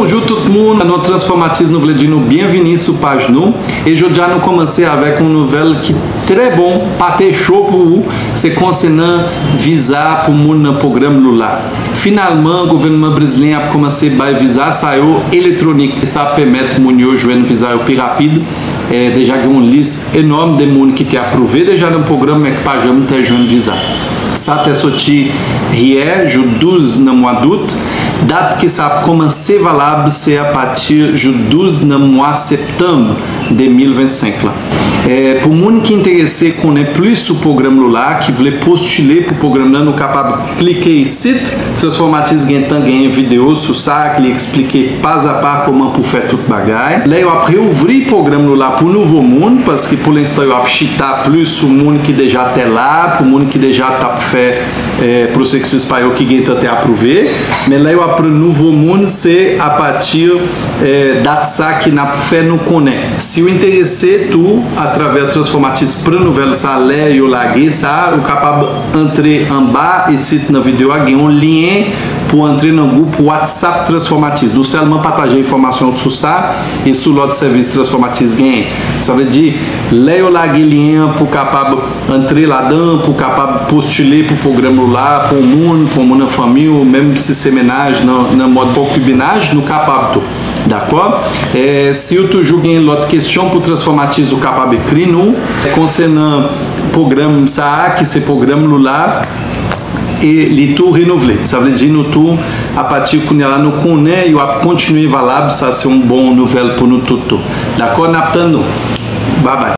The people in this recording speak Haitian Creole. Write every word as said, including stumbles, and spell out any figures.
Bonjou tout moun, nan non Transformatis nou vle di nou byenvini sou paj nou. E jodi a nou kòmanse avèk yon nouvèl ki trè bon, pa te cho pou ou, se konsènan viza pou moun nan pwogram Lula. Finalman, gouvènman brezilyen ap kòmanse bay viza sa yo elektwonik. E sa ap pèmèt moun yo jwenn viza yo pi rapid. E deja gen yon lis enòm de moun ki te apwouve deja nan pwogram men ki pa janm te jwenn viza. Sa te soti yè, jou douz nan mwa dout. Dat ke sa ap kòmanse valab se apati jou douz nan mwa septanm de mil vennsenk la. E pou moun ki enterese konnen plis sou pwogram Lula, ki vle postile pou pwogram nan, nou kapab klike isit. Transformatis gentan genyen videyo sou sa, ki li eksplike pazapa kòman pou fè tout bagay. Lè yo ap reouvri pwogram Lula pou nouvo moun, paske pou lenstan yo ap chita plis sou moun ki deja te la, pou moun ki deja t ap fè eh, pwosesis pa yo ki gentan te apwouve. Men lè yo ap pran nouvo moun, se apati eh, dat sa ki n ap fè nou konnen. Si w enterese tou, atravè Transformatis pran nouvèl sa, lè yo lage sa, ou kapab antre anba isit nan videyo a, gen yon lyen pou antre nan gwoup WhatsApp Transformatis. Nou sèlman pataje enfòmasyon sou sa e sou lòt sèvis Transformatis genyen. Sa vle di, lè yo lage lyen an pou kapab antre ladan, pou kapab postile pou pwogram Lula, pou yon moun, pou yon moun nan fanmi w, menm si se mennaj nan, nan mòd konkibinaj, nou kapab tou. Dakò? E si w toujou gen lòt kesyon pou Transformatis, ou kapab ekri nou konsènan pwogram sa a, ki se pwogram Lula, e li tou renouvle. Sa vle di nou tou, apati kounye a la, nou konnen yo ap kontinye valab. Sa se yon bon nouvèl pou nou tout tou. Dakò? N ap tann nou. Babay.